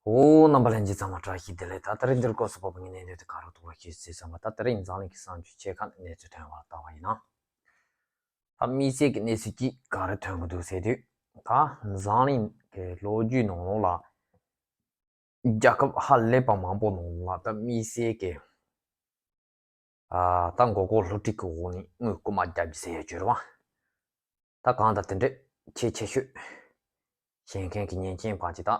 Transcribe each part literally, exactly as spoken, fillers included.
ཨོ། རྣམ་པ་ལྷན་རྒྱས་ཚང་མ་བཀྲ་ཤིས་བདེ་ལེགས། ད་དེ་རིང་འདིར་སྐོར་སོགས་པ་ངའི་གནས་སྟངས་དེ་ག་རུ་གཏོང་བ་ཞུས་ཟེར་བསམ་པ། ད་དེ་རིང་འཛམ་གླིང་གི་གསར་འགྱུར་ཆེ་ཁག་གནས་ཚུལ་ཐོན་པ་ལྟ་བ་ཡིན་ན། ད་དམིགས་བསལ་གྱི་གནས་ཚུལ་གྱིས་ག་རེ་ཐོན་གྱི་འདུག་ཟེར་དུས། ད་འཛམ་གླིང་གི་ལོ་རྒྱུས་ནང་ལོགས་ལ། རྒྱལ་ཁབ་ཧ་ལས་པ་མང་པོ་ནང་ལ་ད་དམིགས་བསལ་གྱི། ཨ། ད་མགོ་སྐོར་བསླུ་བྲིད་ཀྱི་འོག་ནས་དངུལ་རྐུ་མ་རྒྱབ་རྒྱུ་ཟེར་ཡོད་རྒྱུ་རེད་བ། ད་གང་ལྟར་དེ་འདྲ་ཆེས་ཆེ་ཤོས་བྱེད་མཁན་གྱི་ཉེས་ཅན་པ་ཅིག་ད་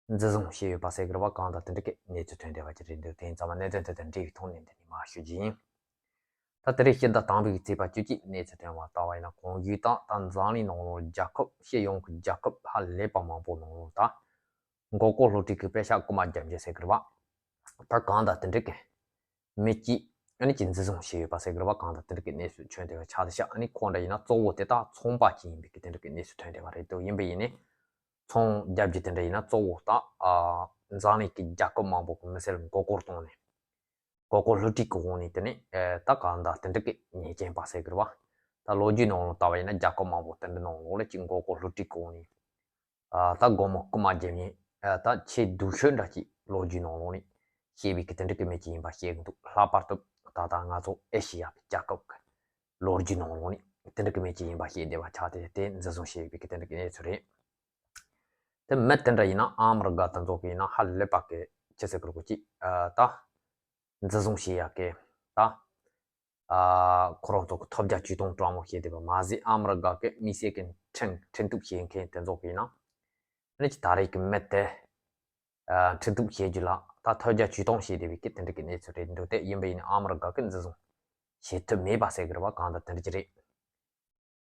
འཛིན་བཟུང་བྱས་ཡོད་པ་ཟེར་གྱི་རེད་བ། གང་ལྟར་དེ་འདྲ་གི་གནས་ཚུལ་ཐོན་བསྡད་པ་ཅིག་རེད་འདུག་དེ་ཡིན་ཙང་མ་གནད་དོན་དེ་དང་འབྲེལ་བའི་ཐོག་ནས་འདི་ནས་མར་ཞུ་རྒྱུ་ཡིན། ད་དེ་རིང་ཕྱི་ཟླ་དང་པོའི་ཚེས་པ་བཅུ་གཅིག་གནས་ཚུལ་ཐོན་པ་ལྟ་བ་ཡིན་ན། གོང་ཞུས་དང་ད་འཛམ་གླིང་ནང་ལོགས་རྒྱལ་ཁབ་སྤྱི་ཡོངས་ཀྱི་རྒྱལ་ཁབ་ཧ་ལས་པ་མང་པོ་ནང་ལོགས་ད་མགོ་སྐོར་བསླུ་བྲིད་ཀྱི་པེ་ཤག་རྐུ་མ་རྒྱབ་རྒྱུ་ཟེར་གྱི་རེད་བ། ད་གང་ལྟར་དེ་འདྲ་གི་མི་གཅིག་ཨ་ནི་གཅིག་འཛིན་བཟུང་བྱས་ཡོད་པ་ཟེར་གྱི་རེད་བ། གང་ལྟར་དེ་འདྲ་གི་གནས་ཚུལ་ཐོན་བསྡད་པ་ཆགས་བསྡད་ཤག་ཨ་ནི་ཁོ་འདྲ་ཡིན་ན་གཙོ་བོ་དེ་དག་ཚོང་པ་གཅིག་ཡིན་པའི་གི་དེ་འདྲ་གི་གནས་ཚུལ་ཐོན་བསྡད་པ་རེད་འདུག་ཡིན་པ་ཡིན་ནའི། ཚོང་རྒྱབ་རྒྱུ་དེ་འདྲ་ཡིན་ན་གཙོ་བོ་ད། ཨ། འཛམ་གླིང་གི་རྒྱལ་ཁབ་མང་པོ་གི་མི་སེར་མགོ་སྐོར་བཏང་ནས། མགོ་སྐོར་བསླུ་བྲིད་ཀྱི་འོག་ནས་དེ་ནས། ཨ། ད་གང་ལྟར་དེ་འདྲ་གི་ཉེས་ཅན་པ་ཟེར་གྱི་རེད་བ། ད་ལོ་རྒྱུས་ནང་ལ་ལྟ་བ་ཡིན་ན་རྒྱལ་ཁབ་མང་པོ་དེ་འདྲ་ནང་ལོགས་ལ་ཅིག་མགོ་སྐོར་བསླུ་བྲིད་ཀྱི་འོག་ནས། ཨ། ད་སྒོར་མོ་རྐུ་མ་རྒྱབ་མཁན། ཨ། ད་ཆེས་སྡུག་ཤོས་འདྲ་ཅིག་ལོ་རྒྱུས་ནང་ལོགས་ནས་བྱས་པའི་གི་དེ་འདྲ་གི་མི་ཅིག་ཡིན་པ་བཤད་ཀྱི་འདུག་ལྷག་པར་དུ་ད་ལྟ་ང་ཚོ་ཨེ་ཤེ་ཡ་གི་རྒྱལ་ཁབ་ཀྱི་ལོ་རྒྱུས་ནང་ལོགས་ནས་དེ་འདྲ་གི་མི་ཅིག་ཡིན་པ་བཤད་བསྡད་པ་ཆགས་ཏེ། དེ་འཛིན་བཟུང་བྱས་པའི་གི་དེ་འདྲ་གི་གནས་ཚུལ་རེད། དེ་མི་དེ་འདྲ་ཡིན་ན་ཨ་མི་རི་ཀ་དེ་ཚོ་གི་ཡིན་ན་ཧ་ལས་པ་གི་ཅི་ཟེར་དགོས་རེད་གོ་ཅིག་ཨ། ད་འཛིན་བཟུང་བྱེད་ཡག་གི་ད། ཨ། ཁོ་རང་ཚོ་གི་ཐོབ་རྒྱ་ཇུས་གཏོང་དྲང་མོ་བྱས་བསྡད་པ་མ་ཟད། ཨ་མི་རི་ཀ་གི་དམིགས་བསལ་གི་ཁྲིམས་ཁྲིམས་གཏུག་བྱེད་མཁན་དེ་ཚོ་གི་ཡིན་ན། ཨ་ནི་ཅིག་ད་རེས་ཀྱི་མི་དེ། ཨ། ཁྲིམས་གཏུག་བྱེད་རྒྱུ་ལ་ད་ཐོབ་རྒྱ་ཇུས་གཏོང་བྱས་བསྡད་པའི་གི་དེ་འདྲ་གི་གནས་ཚུལ་རེད་འདུག་སྟེ། ཡིན་པ་ཡིན་ན་ཨ་མི་རི་ཀ་གི་འཛིན་བཟུང་བྱེད་ཐུབ་མེད་པ་ཟེར་གི་རེད་བ། གང་ལྟར་དེ་འདྲ་ཅིག་རེད།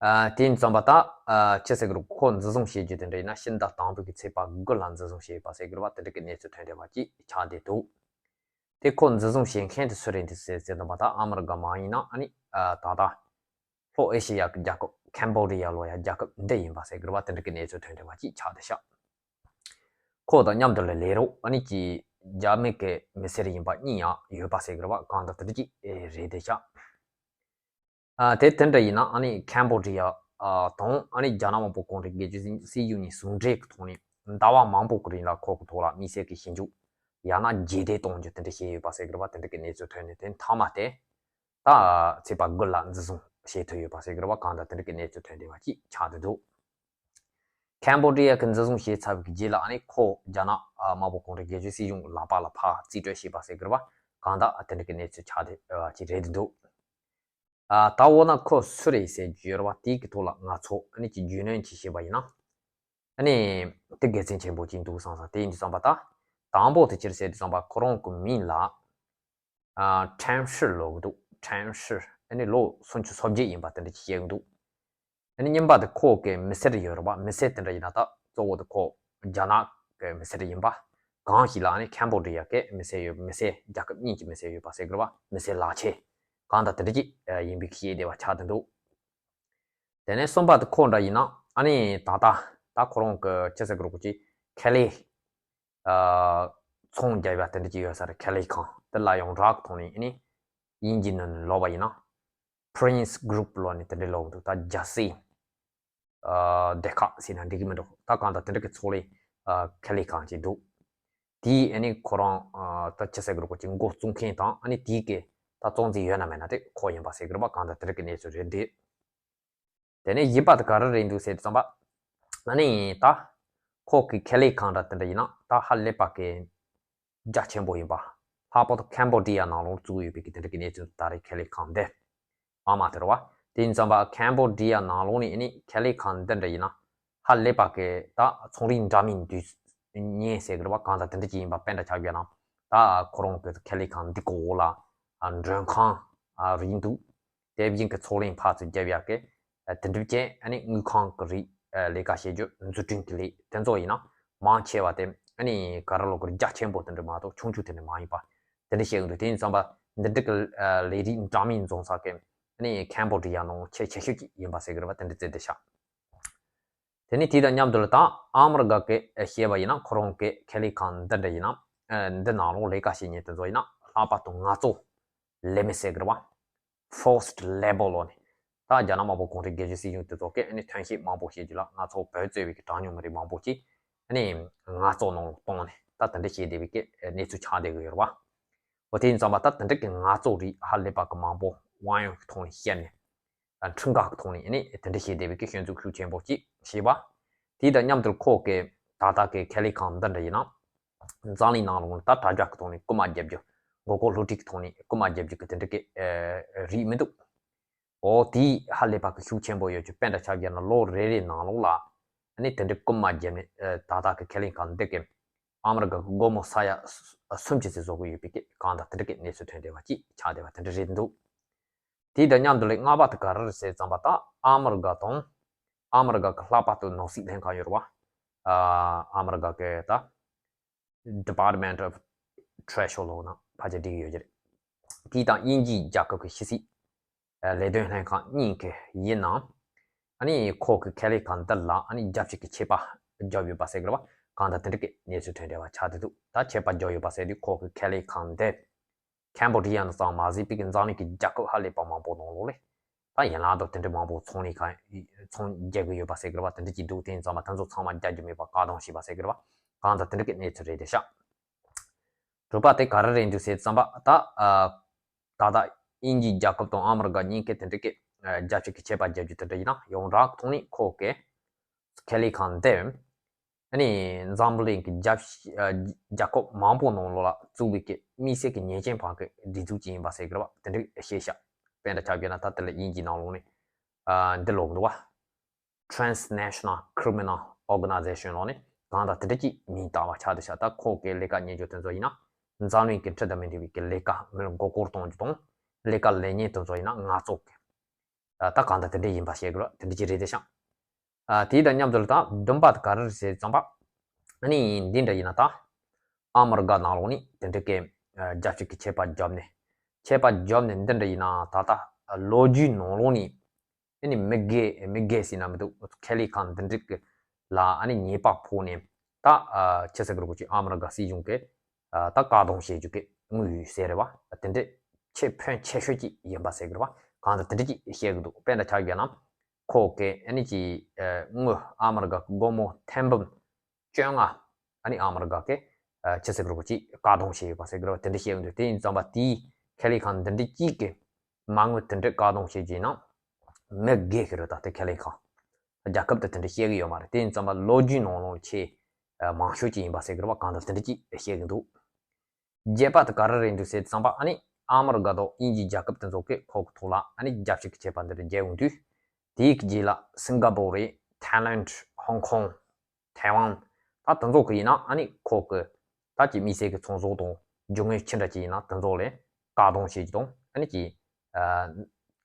ཨ། དེ་ཡིན་ཙམ་པ་ད། ཨ། ཅི་ཟེར་གི་རེད། ཁོ་འཛིན་བཟུང་བྱེད་རྒྱུ་དེ་འདྲ་ཡིན་ན་ཕྱི་ཟླ་དང་པོ་གི་ཚེས་པ་དགུ་ལ་འཛིན་བཟུང་བྱས་ཡོད་པ་ཟེར་གི་རེད་བ། དེ་འདྲ་གི་གནས་ཚུལ་ཐོན་བསྡད་པ་ཅིག་ཆགས་བསྡད་འདུག་དེ་ཁོ་འཛིན་བཟུང་བྱེད་མཁན་དེ་སུ་རེད་འདུག་ཟེར་ཟེར་དུས་ཙམ་པ་ད་ཨ་མི་རི་ཀ་མ་ཡིན་ན་ཨ་ནི། ཨ། ད་ལྟ་ལྷོ་ཨེ་ཤེ་ཡ་གི་རྒྱལ་ཁབ་ཁེམ་བོ་ཌི་ཡ་ལོ་ཡ་རྒྱལ་ཁབ་འདི་ཡིན་པ་ཟེར་གི་རེད་བ། དེ་འདྲ་གི་གནས་ཚུལ་ཐོན་བསྡད་པ་ཅིག་ཆགས་བསྡད་ཤག་ཁོ་དང་མཉམ་དུ་ལ་ལས་རོགས་ཨ་ནི་ཅིག་རྒྱ་མི་གི་མི་སེར་ཡིན་པ་གཉིས་ཡང་ཡོད་པ་ཟེར་གི་རེད་བ། གང་ལྟར་དེ་འདྲ་ཅིག་ཨེ་རེད་བསྡད་ཤག་ཨ། དེ་དེ་འདྲ་ཡིན་ན་ཨ་ནི་ཁེམ་བོ་ཌི་ཡ། ཨ། དང་ཨ་ནི་རྒྱ་ནག་དམར་པོ་གུང་ཁྲན་སྒེར་གཅོད་སྲིད་གཞུང་གཉིས་ཟུང་འབྲེལ་གྱི་ཐོག་ནས་ཟླ་བ་མང་པོ་གི་རིང་ལ་ཁོ་གི་ཐོག་ལ་དམིགས་བསལ་གྱི་ཞིབ་འཇུག་ཡང་ན་རྗེས་འདེད་གཏོང་རྒྱུ་དེ་འདྲ་བྱས་ཡོད་པ་ཟེར་གི་རེད་བ། དེ་འདྲ་གི་གནས་ཚུལ་ཐོན་ནས་དེ་མཐའ་མ་དེ་ད་ཚེས་པ་དགུ་ལ་འཛིན་བཟུང་བྱེད་ཐུབ་ཡོད་པ་ཟེར་གི་རེད་བ། གང་ལྟར་དེ་འདྲ་གི་གནས་ཚུལ་ཐོན་བསྡད་པ་ཅིག་ཆགས་བསྡད་འདུག་ཁེམ་བོ་ཌི་ཡ་གི་འཛིན་བཟུང་བྱས་ཚར་བའི་རྗེས་ལ་ཨ་ནི་ཁོ་རྒྱ་ནག་ཨ་དམར་པོ་གུང་ཁྲན་སྒེར་གཅོད་སྲིད་གཞུང་ལག་པ་ལ་ཕར་རྩིས་སྤྲོད་བྱས་པ་ཟེར་གི་རེད་བ། གང་ལྟར་དེ་འདྲ་གི་གནས་ཚུལ་ཆགས་བསྡད་པ་ཅིག་རེད་འདུག་ཨ། ད་འོ་ན་ཁོ་སུ་རེད་ཟེར་རྒྱུ་ཡོད་རེད་བ། དེའི་གི་ཐོག་ལ་ང་ཚོ་ཨ་ནི་ཅིག་རྒྱུས་ལོན་ཅིག་བྱས་པ་ཡིན་ན། ཨ་ནི་དེ་དགེ་མཚན་ཆེན་པོ་ཅིག་འདུག་བསམ་བསམ། དེ་ཡིན་དུས་ཙམ་པ་ད། དང་པོ་དེ་ཅི་རེད་ཟེར་དུས་ཙམ་པ་ཁོ་རང་གི་མིང་ལ། ཨ། ཁྲེན་ཧྲི་ལབ་ཀྱི་འདུག་ཁྲེན་ཧྲི། ཨ་ནི་ལོ་སུམ་ཅུ་སོ་བརྒྱད་ཡིན་པ་དེ་འདྲ་ཅིག་བཤད་ཀྱི་འདུག་ཨ་ནི་གཉིས་པ་དེ་ཁོ་གི་མི་སེར་ཡོད་རེད་བ། མི་སེར་དེ་འདྲ་ཡིན་ན་ད་གཙོ་བོ་དེ་ཁོ་རྒྱ་ནག་གི་མི་སེར་ཡིན་པ། གང་ཞིག་ལ་ཨ་ནི་ཁེམ་བོ་ཌི་ཡ་གི་མི་སེར་ཡོད། མི་སེར་རྒྱལ་ཁབ་གཉིས་ཀྱི་མི་སེར་ཡོད་པ་ཟེར་གི་རེད་བ། མི་སེར་ལག་ཁྱེར་གང་དང་དེ་འདྲ་ཅིག་ཡིན་པའི་ཤེས་བདེ་བ་ཆགས་བསྡད་འདུག་དེ་ནས་གསུམ་པ་དེ་ཁོ་འདྲ་ཡིན་ན་ཨ་ནི་ད་ལྟ་ད་ཁོ་རང་གི་ཅི་ཟེར་དགོས་རེད་གོ་ཅིག་ཁེ་ལས། ཨ། ཚོང་རྒྱག་ཡ་དེ་འདྲ་ཅིག་ཡོད་ས་རེད། ཁེ་ལས་ཁང་དེ་ལ་ཡང་རག་ཐོག་ནས་ཨ་ནི་དབྱིན་ཇིའི་ནང་ནས་ལབ་པ་ཡིན་ན། Prince Group ལབ་ནས་དེ་འདྲ་ལབ་འདུག་ད་རྒྱལ་སྲས། ཨ། སྡེ་ཁག་ཟེར་ན་འགྲིག་གི་མི་འདུག་ད་གང་ལྟར་དེ་འདྲ་གི་ཚོང་ལས། ཨ། ཁེ་ལས་ཁང་ཅིག་འདུག་དེའི་ཨ་ནི་ཁོ་རང་། ཨ། ད་ཅི་ཟེར་དགོས་རེད་གོ་ཅིག་འགོ་བཙུགས་མཁན་དང་ཨ་ནི་དེའི་གི་ད་གཙོ་འཛིན་ཡོད་ན་མེད་ན་དེ་ཁོ་ཡིན་པ་ཟེར་གི་རེད་པ། གང་ལྟར་དེ་འདྲ་གི་གནས་ཚུལ་རེད་འདུག་དེ་ནས་བཞི་པ་དེ་ག་རེ་རེད་འདུག་ཟེར་དུས་ཙམ་པ། ཨ་ནི་ད། ཁོ་གི་ཁེ་ལས་ཁང་འདྲ་དེ་འདྲ་ཡིན་ན་ད་ཧ་ལས་པ་གི་རྒྱ་ཆེན་པོ་ཡིན་པ། ལྷག་པར་དུ་ཁེམ་བོ་ཌི་ཡ་ནང་ལོགས་བཙུགས་ཡོད་པའི་གི་དེ་འདྲ་གི་གནས་ཚུལ་ད་རེས་ཁེ་ལས་ཁང་འདི། ཨ་མ་དེ་རེད་བ། དེ་ཡིན་ཙམ་པ་ཁེམ་བོ་ཌི་ཡ་ནང་ལོགས་ནས་ཨ་ནི་ཁེ་ལས་ཁང་འདི་འདྲ་ཡིན་ན། ཧ་ལས་པ་གི་ད་ཚོང་རིགས་འདྲ་མིན་འདུས་ཉེན་ཟེར་གི་རེད་བ། གང་ལྟར་དེ་འདྲ་ཅིག་ཡིན་པ་དཔེ་འདྲ་ཆགས་ཡོད་ན། ད་ཁོ་རང་གི་ཁེ་ལས་ཁང་འདི་གི་འོག་ལ། ཨ། མགྲོན་ཁང་། ཨ། རེད་འདུག་དེ་བཞིན་གྱི་ཚོང་ལས་ཕར་ཚུར་རྒྱབ་ཡག་གི། ཨ། དེ་འདྲ་ཅན་ཨ་ནི་དངུལ་ཁང་གི་རིགས། ཨ། ལས་ཀ་བྱེད་རྒྱུ་འཛུགས་སྐྲུན་གྱི་ལས་དེ་ཚོ་ཡིན་ན་མང་ཆེ་བ་དེ་ཨ་ནི་ག་རེ་ལབ་དགོས་རེད། རྒྱ་ཆེན་པོ་དེ་འདྲ་མ་གཏོགས་ཆུང་ཆུང་དེ་འདྲ་མ་ཡིན་པ་དེ་འདྲ་བཤད་ཀྱི་འདུག་དེ་ཡིན་ཙམ་པ་འདི་འདྲ་གི། ཨ། ལས་རིགས་འདྲ་མིན་འཛོམས་ས་གི་ཨ་ནི་ཁེམ་བོ་ཌི་ཡ་ནང་ཆེས་ཆེ་ཤོས་ཅིག་ཡིན་པ་ཟེར་གི་རེད་པ། དེ་འདྲ་བརྩི་བསྡད་ཤག་དེ་ནས་དེ་དང་མཉམ་དུ་ལ་ད་ཨ་མི་རི་ཀ་གི་བཤད་པ་ཡིན་ན་ཁོ་རང་གི་ཁེ་ལས་ཁང་འདི་འདྲ་ཡིན་ན། ཨ། འདི་ནང་ལོགས་ལས་ཀ་བྱེད་མཁན་དེ་ཚོ་ཡིན་ན་ལྷག་པར་དུ་ངལ་རྩོལ་ལས་མི་ཟེར་གི་རེད་བ། Forced labour ལབ་ནས། ད་རྒྱ་ནག་དམར་པོ་གུང་ཁྲན་སྒེར་གཅོད་སྲིད་གཞུང་དེ་ཚོ་གིས་ཨ་ནི་ཐོན་སྐྱེད་མང་པོ་བྱེད་རྒྱུ་ལ་ང་ཚོ་བོད་གཙོས་པའི་གི་གྲངས་ཉུང་མི་རིགས་མང་པོ་ཅིག་ ཨ་ནི་ངལ་རྩོལ་ནང་ལ་གཏོང་ནས་ད་དེ་འདྲ་བྱས་བསྡད་པའི་གི་གནས་ཚུལ་ཆགས་བསྡད་ཀྱི་ཡོད་རེད་བ། འོ་དེ་ཡིན་ཙང་བ་ད་དེ་འདྲ་གི་ངལ་རྩོལ་རིགས་ཧ་ལས་པ་གི་མང་པོ་དབང་ཡོད་ཀྱི་ཐོག་ནས་བཤད་ནས། ཨ། འཕྲུལ་ཁང་གི་ཐོག་ནས་ཨ་ནི་དེ་འདྲ་བྱས་བསྡད་པའི་གི་སྐྱོན་འཛུགས་ཤུགས་ཆེན་པོ་ཅིག་བྱས་པ། དེ་དང་མཉམ་དུ་ཁོ་གི་ད་ལྟ་གི་ཁེ་ལས་ཁང་འདི་འདྲ་ཡིན་ན། འཛམ་གླིང་ནང་ལོགས་ནས་ད་དྲ་རྒྱ་གི་ཐོག་ནས་རྐུ་མ་རྒྱབ་རྒྱུ། མགོ་སྐོར་སློབ་ཁྲིད་ཀྱི་ཐོག་ནས་རྐུ་མ་རྒྱབ་རྒྱུ་གི་དེ་འདྲ་གི་ཨ་རིགས་མི་འདུག་འོ་དེ་ཧ་ལས་པ་གི་ཤུགས་ཆེན་པོ་ཡོད་ཀྱི། དཔེ་འདྲ་ཆ་བཞག་ན་ལོ་རེ་རེའི་ནང་ལོགས་ལ་ཨ་ནི་དེ་འདྲའི་རྐུ་མ་བརྒྱབ་ནས་ཨ་ད་ལྟ་གི་ཁེ་ལས་ཁང་འདི་གི་ཨ་མི་རི་ཀ་གི་སྒོར་མོ་ས་ཡ་སུམ་ཅུ་ཙམ་བཟོ་གི་ཡོད་པའི་གི་གང་ལྟར་དེ་འདྲ་གི་གནས་ཚུལ་ཐོན་བསྡད་པ་ཅིག་ཆགས་བསྡད་པ་དེ་འདྲ་རེད་འདུག་དེ་དང་མཉམ་དུ་ལས་ལྔ་པ་དེ་ག་རེ་རེད་ཟེར་ཙམ་པ་ད་ཨ་མི་རི་ཀ་དང་ཨ་མི་རི་ཀ་གི་ལྷག་པར་དུ་ནོར་སྲིད་ལྷན་ཁང་ཡོད་རེད་བ། ཨ་མི་རི་ཀ་གི་ད་Department of Treasury ལབ་ན་ཕལ་ཆེར་འགྲིག་གི་ཡོད་ཀྱི་རེད། དེ་དང་དབྱིན་ཇིའི་རྒྱལ་ཁབ་ཀྱི་ཕྱི་སྲིད་ལས་དོན་ལྷན་ཁང་གཉིས་ཀྱི་ཡིན་ནའང་། ཨ་ནི་ཁོ་གི་ཁེ་ལས་ཁང་འདི་ལ་ཨ་ནི་རྒྱབ་བཤིག་གི་ཆད་པ་བརྒྱབ་ཡོད་པ་ཟེར་གི་རེད་བ། གང་ལྟར་དེ་འདྲ་གི་གནས་ཚུལ་ཐོན་བསྡད་པ་ཆགས་བསྡད་འདུག་ད་ཆད་པ་བརྒྱབ་ཡོད་པ་ཟེར་དུས་ཁོ་གི་ཁེ་ལས་ཁང་འདི་ཁེམ་བྷོ་ཌི་ཡ་ནས་ཙམ་མ་ཟད་པའི་གི་འཛམ་གླིང་གི་རྒྱལ་ཁབ་ཧ་ལས་པ་མང་པོ་ནང་ལོགས་ལས་ད་ཡན་ལག་དང་དེ་འདྲ་མང་པོ་ཚོང་ལས་ཁང་ཚོང་རྒྱག་གི་ཡོད་པ་ཟེར་གི་རེད་བ། དེ་འདྲ་ཅིག་འདུག་དེ་ཡིན་ཙང་མ་དེ་ཚོ་ཚང་མ་རྒྱག་རྒྱུ་མེད་པ་བཀག་སྡོམ་བྱས་པ་ཟེར་གི་རེད་བ། གང་ལྟར་དེ་འདྲ་གི་གནས་ཚུལ་རེད་བསྡད་ཤག་དྲུག་པ་དེ་ག་རེ་རེད་འདུག་ཟེར་ཙམ་པ་ད་ཨ་ད་ལྟ་དབྱིན་ཇིའི་རྒྱལ་ཁབ་དང་ཨ་མི་རི་ཀ་གཉིས་ཀས་དེ་འདྲ་གི་ཨ་རྒྱབ་བཤིག་གི་ཆད་པ་བརྒྱབ་རྒྱུ་དེ་འདྲ་ཡིན་ན་ཡོངས་གྲགས་ཐོག་ནས་ཁོ་གི་ཁེ་ལས་ཁང་དེ་ཨ་ནི་འཛམ་གླིང་གི་རྒྱལ་ཨ་རྒྱལ་ཁབ་མང་པོ་ནང་ལོགས་ལ་བཙུགས་པའི་གི་དམིགས་བསལ་གྱི་ཉེས་ཅན་བར་གྱི་སྒྲིག་འཛུགས་ཅིག་ཡིན་པ་ཟེར་གི་རེད་བ། དེ་འདྲ་བཤད་ཤག་དཔེ་འདྲ་ཆ་བཞག་ན་ད་དེ་ལ་དབྱིན་ཇིའི་ནང་ལོགས་ནས་ཨ་འདི་ལབ་འདུག་བ། Transnational Criminal Organization ལབ་ནས་གང་ལྟར་དེ་འདྲ་ཅིག་མིང་བཏགས་པ་ཆགས་བསྡད་ཤག་ད་ཁོ་གི་ལས་ཀ་གཉེར་རྒྱུ་དེ་ཚོ་ཡིན་ན་འཛམ་གླིང་གི་འཁྲུལ་དང་མི་མཐུན་པའི་གི་ལས་ཀ་མི་ལ་མགོ་སྐོར་གཏོང་རྒྱུ་དང་ལས་ཀ་ལས་ཉེས་དེ་ཚོ་ཡིན་ན་ངལ་རྩོལ་གི་ད་གང་ལྟར་དེ་འདྲ་ཡིན་པ་བཤད་དགོས་ར། དེ་འདྲ་ཅིག་རེད་བསྡད་ཤག་ཨ་དེ་དང་མཉམ་དུ་ལ་ད་བདུན་པ་དེ་ག་རེ་རེད་ཟེར་ཙམ་པ། ཨ་ནི་འདི་འདྲ་ཡིན་ན་ད་ཨ་མི་རི་ཀ་ནང་ལོགས་ནས་དེ་འདྲ་གི་ཨ་རྒྱབ་བཤིག་གི་ཆད་པ་བརྒྱབ་ནས་ཆད་པ་བརྒྱབ་ནས་འདི་འདྲ་ཡིན་ན་ད་ལྟ་ལོ་རྒྱུས་ནང་ལོགས་ནས་ཨ་ནི་མི་སྒེར་མི་སྒེར་ཟེར་ན་མི་འདུག་ཁེ་ལས་ཁང་འདི་འདྲ་གི་ལ་ཨ་ནི་ཉེས་པ་ཕོག་ནས་ད་ཨ་ཆི་ཟེར་གི་རེད་གོ་ཅིག་ཨ་མི་རི་ཀ་སྲིད་གཞུང་གི་ཨ་ད་བཀག་སྡོམ་བྱེད་རྒྱུ་གི་དངུལ་ཡོད་ཟེར་རེད་བ། དེ་འདྲ་ཆེས་ཕོན་ཆེ་ཤོས་ཅིག་ཡིན་པ་ཟེར་གི་རེད་བ། གང་ལྟར་དེ་འདྲ་ཅིག་བཤད་གི་འདུག་དཔེ་འདྲ་ཆ་བཞག་ན་ཁོ་གི་ཨ་ནི་ཅིག་ཨ་དངུལ་ཨ་མི་རི་ཀ་གི་སྒོར་མོ་ཐེར་འབུམ་བཅོ་ལྔ་ཨ་ནི་ཨ་མི་རི་ཀ་གི་ཨ་ཆི་ཟེར་གི་རེད་གོ་ཅིག་བཀག་སྡོམ་བྱས་ཡོད་པ་ཟེར་གི་རེད་བ། དེ་འདྲ་བཤད་གི་འདུག་དེ་ཡིན་ཙང་པ་དེའི་ཁེ་ལས་ཁང་འདི་འདྲ་གཅིག་གི་མ་དངུལ་དེ་འདྲ་བཀག་སྡོམ་བྱས་རྗེས་ན་མི་སྒེར་གི་རེད། ད་དེ་ཁེ་ལས་ཁང་རྒྱལ་ཁབ་དེ་དེ་འདྲ་བཤད་གི་ཡོད་མ་རེད། དེ་ཡིན་ཙང་པ་ལོ་རྒྱུས་ནང་ལོགས་ཆེས་མང་ཤོས་ཅིག་ཡིན་པ་ཟེར་གི་རེད་བ། གང་ལྟར་དེ་འདྲ་ཅིག་བཤད་གི་འདུག་བརྒྱད་པ་དེ་ག་རེ་རེད་འདུག་ཟེར་ཙམ་པ་ཨ་ནི་ཨ་མི་རི་ཀ་དང་དབྱིན་ཇིའི་རྒྱལ་ཁབ་དེ་ཚོ་གིས་ཁོ་གི་ཐོག་ལ་ཨ་ནི་རྒྱབ་བཤིག་གི་ཆད་པ་འདི་འདྲ་བརྒྱབ་ཡོང་དུས། དེའི་གི་རྗེས་ལ་སིང་ག་པོར་རེད། ཐའི་ལེནཌ། ཧོང་ཀོང་། ཐའེ་ཝན། ད་དེ་ཚོ་གི་ཡིན་ན་ཨ་ནི་ཁོ་གི་ད་ཀྱི་དམིགས་བསལ་གི་ཚོང་ཟོག་དང་རྒྱུ་དངོས་ཅི་འདྲ་ཅིག་ཡིན་ན་དེ་ཚོ་ལ་བཀག་སྡོམ་བྱེད་རྒྱུ་དང་ཨ་ནི་ཀྱི་ཨ་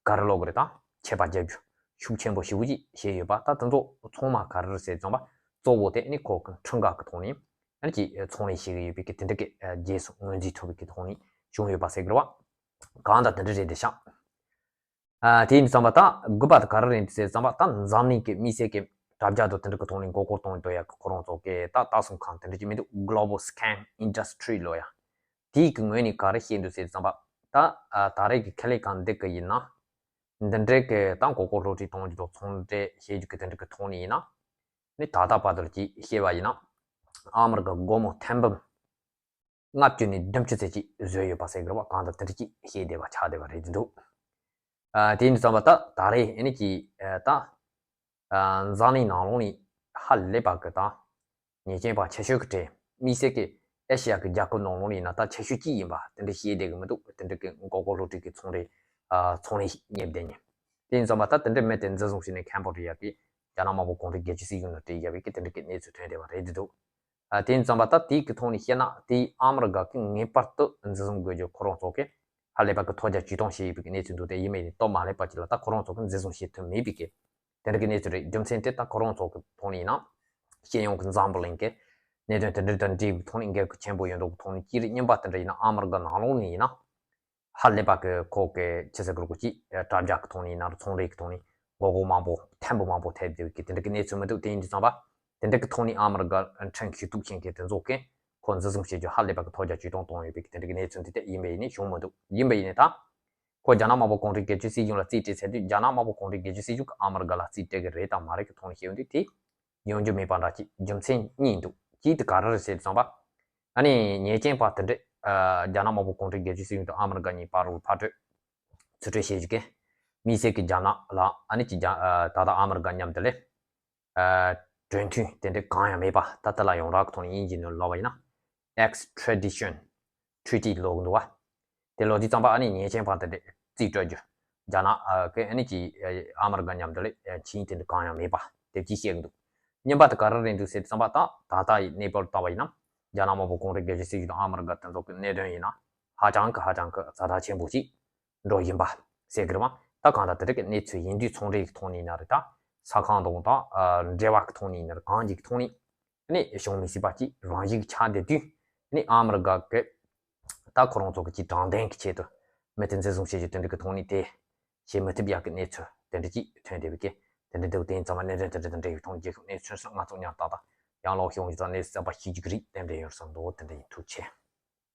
ག་རེ་ལབ་དགོས་རེད། ད་ཆད་པ་རྒྱག་རྒྱུ་ཤུགས་ཆེན་པོ་ཞེ་པོ་ཅིག་བྱས་ཡོད་པ། ད་དེ་ཚོ་ཚང་མ་ག་རེ་རེད་ཟེར་ཙམ་པ་གཙོ་བོ་དེ་ཨ་ནི་ཁོ་གི་འཕྲུལ་ཁང་གི་ཐོག་ནས་ཨ་ནི་ཀྱི་ཚོང་ལས་བྱེད་ཀྱི་ཡོད་པའི་གི་དེ་འདྲ་གི་རྗེས་སུ་ངོས་འཛིན་ཐུབ་པའི་གི་ཐོག་ནས་བྱུང་ཡོད་པ་ཟེར་གི་རེད་བ། གང་ལྟར་དེ་འདྲ་རེད་བསྡད་ཤག་ཨ་དེ་ཡིན་ཙང་པ་ད་དགུ་པ་དེ་ག་རེ་རེད་ཟེར་ཙམ་པ་ད་འཛམ་གླིང་གི་དམིགས་བསལ་གྱི་དྲ་རྒྱ་དང་དེ་འདྲ་གི་ཐོག་ནས་མགོ་སྐོར་གཏོང་འདོད་ཡག་གི་ཁོ་རང་ཚོ་གི་ད་ལྟ་སོང་ཁང་དེ་འདྲ་ཅིག་མི་འདུག Global Scam Industry ལབ་ཡ། དེའི་གི་ངོས་ནས་ག་རེ་བཤད་འདུག་ཟེར་ཙམ་པ་ད་ཨ་ད་རེས་ཀྱི་ཁེ་ལས་ཁང་འདི་གི་ཡིན་ན་འདི་འདྲའི་གི་ད་མགོ་སྐོར་སློབ་ཁྲིད་གཏོང་རྒྱུ་དང་ཚོང་འབྲེལ་བྱེད་རྒྱུ་གི་དེ་འདྲ་གི་ཐོག་ནས་ཡིན་ན་ནི་ད་ལྟ་བར་དུ་ཅིག་བཤད་པ་ཡིན་ན་ཨ་མི་རི་ཀ་སྒོར་མོ་ཐེར་འབུམ་ལྔ་བཅུ་ནས་བདུན་ཅུ་ཙམ་ཅིག་བཟོས་ཡོད་པ་ཟེར་གི་རེད་བ། གང་ལྟར་དེ་འདྲ་ཅིག་བཤད་བསྡད་པ་ཆགས་བསྡད་པ་རེད་འདུག་ཨ་དེ་ཡིན་ཙང་པ་ད་ད་རེས་ཨ་ནི་ཀྱི་ཨ་ད་ཨ་འཛམ་གླིང་ནང་ལོགས་ནས་ཧ་ལས་པ་གི་ད་ཉེས་ཅན་པ་ཆེ་ཤོས་ཀྱི་གྲས་དམིགས་བསལ་གྱི་ཨེ་ཤི་ཡ་གི་རྒྱལ་ཁབ་ནང་ལོགས་ནས་ཡིན་ན་ད་ཆེ་ཤོས་གཅིག་ཡིན་པ་དེ་འདྲ་བཤད་བསྡད་གི་མི་འདུག་དེ་འདྲ་གི་མགོ་སྐོར་སློབ་ཁྲིད་ཀྱི་ཚོང་རེས་ཨ་ཚོང་རེས་གཉེར་བསྡད་མཁན། དེ་ཡིན་ཙང་པ་ད་དེ་འདྲ་མི་དེ་འཛིན་བཟུང་བྱས་ནས་ཁེམ་བྷོ་ཌི་ཡ་གི་རྒྱ་ནག་དམར་པོ་གུང་ཁྲན་རྒྱལ་སྤྱིའི་སྲིད་གཞུང་ནང་སྤྲད་ཡོད་པའི་གི་དེ་འདྲ་གི་གནས་ཚུལ་ཐོན་བསྡད་པ་རེད་འདུག་ཨ་དེ་ཡིན་ཙང་པ་ད་དེའི་གི་ཐོག་ནས་བཤད་ན་དེའི་ཨ་མི་རི་ཀ་གི་ངེས་པར་དུ་འཛིན་བཟུང་དགོས་རྒྱུ་ཁོ་རང་ཚོ་གི་ཧ་ལས་པ་གི་ཐོལ་རྒྱག་ཇུས་གཏོང་བྱས་ཡོད་པའི་གི་གནས་ཚུལ་འདུག་དེ་ཡིན་པ་ཡིན་ནའི་སྟབས་མ་ལེགས་པ་ཅིག་ལ་ད་ཁོ་རང་ཚོ་གི་འཛིན་བཟུང་བྱེད་ཐུབ་མེད་པའི་གི་དེ་འདྲ་གི་གནས་ཚུལ་རེད། རྒྱུ་མཚན་དེ་ད་ཁོ་རང་ཚོ་གི་ཐོག་ནས་ཡིན་ན་སྤྱི་ཡོངས་གི་འཛམ་བུ་གླིང་གི་གནད་དོན་དེ་འདྲ་དང་འབྲེལ་བའི་ཐོག་ནས་འགན་ཁུར་ཆེན་པོ་ཡོད་མདོག་གི་ཐོག་ནས་ཅི་རིགས་རྙིང་པ་དེ་འདྲ་ཡིན་ན་ཨ་མི་རི་ཀ་ནང་ལོགས་ནས་ཡིན་ན། ཧ་ལས་པ་གི་ཁོ་གི་ཆི་ཟེར་གི་རེད་གོ་ཅིག་དྲ་རྒྱ་གི་ཐོག་ནས་ཡིན་ན་རུ་ཚོང་རེས་གི་ཐོག་ནས་མགོ་སྐོར་མང་པོ་ཐེར་འབུམ་མང་པོ་ཐེབས་བསྡད་པའི་གི་དེ་འདྲ་གི་གནས་ཚུལ་མི་འདུག་དེ་ཡིན་དུས་ཙམ་པ་དེ་འདྲ་གི་ཐོག་ནས་ཨ་མི་རི་ཀ་ཁྲིམས་ཞུ་གཏུག་བྱེད་མཁན་དེ་ཚོ་གིས་ཁོ་འཛིན་བཟུང་བྱེད་རྒྱུ་ཧ་ལས་པ་གི་ཐོལ་རྒྱག་ཇུས་གཏོང་གཏོང་ཡོད་པའི་གི་དེ་འདྲ་གི་གནས་ཚུལ་འདི་དེ་ཡིན་པ་ཡིན་ནའི་བྱུང་མི་འདུག་ཡིན་པ་ཡིན་ནའི་ད་ཁོ་རྒྱ་ནག་དམར་པོ་གུང་ཁྲན་རྒྱལ་སྤྱིའི་སྲིད་གཞུང་ལ་རྩིས་སྤྲད་ཚར་དུས་རྒྱ་ནག་དམར་པོ་གུང་ཁྲན་རྒྱལ་སྤྱིའི་སྲིད་གཞུང་གིས་ཨ་མི་རི་ཀ་ལ་རྩིས་སྤྲད་གི་རེད་དང་མ་རེད་གི་ཐོག་ནས་བཤད་ཡོང་དུས་དེ། ཡོང་རྒྱུ་མེད་པ་འདྲ་ཅིག་རྒྱུ་མཚན་གཉིས་འདུག་གཅིག་དེ་ག་རེ་རེད་ཟེར་དུས་ཙམ་པ། ཨ་ནི་ཉེས་ཅན་པ་དེ་འདྲས་རྒྱ་ནག་དམར་པོ་གུང་ཁྲན་རྒྱལ་སྤྱིའི་སྲིད་གཞུང་དང་ཨ་མི་རི་ཀ་གཉིས་བར་རུ་ཕར་སྤྲོད་ཚུར་སྤྲོད་བྱེད་རྒྱུ་གི་དམིགས་བསལ་གྱི་རྒྱ་ནག་ལ་ཨ་ནི་ཅིག་རྒྱ་ད་ལྟ་ཨ་མི་རི་ཀ་མཉམ་དུ་ལས་གྲོས་མཐུན་དེ་འདྲས་གང་ཡང་མེད་པ། ད་ལྟ་ལ་ཡོངས་གྲགས་ཀྱི་ཐོག་ནས་དབྱིན་ཇིའི་ནང་ལབ་པ་ཡིན་ན་extradition treaty ལབ་ཀྱི་འདུག་བ། དེ་ལབ་དུས་ཙམ་པ་ཨ་ནི་ཉེས་ཅན་པ་དེ་འདྲས་རྩིས་སྤྲོད་རྒྱུ། རྒྱ་ནག་གི་ཨ་ནི་ཅིག་ཨ་མི་རི་ཀ་མཉམ་དུ་ལས་ཆིངས་ཡིག་དེ་འདྲས་གང་ཡང་མེད་པ་དེ་ཅིག་བཤད་ཀྱི་འདུག་གཉིས་པ་དེ་ག་རེ་རེད་འདུག་ཟེར་དུས་ཙམ་པ། ད་ད་ལྟ་ཡི་གནས་བབ་ལ་བལྟས་པ་ཡིན་ན་རྒྱ་ནག་དམར་པོ་གུང་ཁྲན་རྒྱལ་སྤྱིའི་སྲིད་གཞུང་དང་ཨ་མི་རི་ཀ་དེ་ཚོ་གི་གནད་དོན་ཡིན་ན་ཧ་ཅང་གི་ཧ་ཅང་གི་ཛ་དྲག་ཆེན་པོ་ཅིག་འགྲོ་བཞིན་པ་ཟེར་གི་རེད་བ། ད་གང་ལྟར་དེ་འདྲ་གི་གནས་ཚུལ་ཡིན་དུས་ཚོང་འབྲེལ་གྱི་ཐོག་ནས་ཡིན་ན་རེད། ད་ས་ཁང་དང་ད་འབྲེལ་བ་གི་ཐོག་ནས་ཡིན་ན་རེད། གང་ཅིག་གི་ཐོག་ནས་ནི་བྱུང་མི་སྲིད་པ་ཅིག་རང་བཞིན་གྱི་ཆགས་བསྡད་དུས་ནི་ཨ་མི་རི་ཀ་གི་ད་ཁོ་རང་ཚོ་གི་ཅིག་དྲང་བདེན་གྱི་ཆེད་དུ་མི་དེ་འཛིན་བཟུང་བྱེད་རྒྱུ་དེ་འདྲ་གི་ཐོག་ནས་དེ་བྱེད་མི་ཐུབ་ཡག་གི་གནས་ཚུལ་དེ་འདྲ་ཅིག་ཐོན་བསྡད་པའི་གི་དེ་འདྲ་འདུག་དེ་ཡིན་ཙང་མ་གནད་དོན་དེ་འདྲ་དང་འབྲེལ་བའི་ཐོག་ནས་རྒྱལ་ཁབ་གནས་ཚུལ་སོགས་ང་ཚོ་མཉམ་ལྟ་དང་ཡང་ལོག་ཤོང་ཡོད་ཙང་གནས་ཚུལ་གསར་པ་ཤེས་རྒྱུ་གི་རིགས་དེ་འདྲ་ཡོད་བསམ་འདུག་དེ་འདྲ་ཡིན། ཐུགས་རྗེ་ཆེ།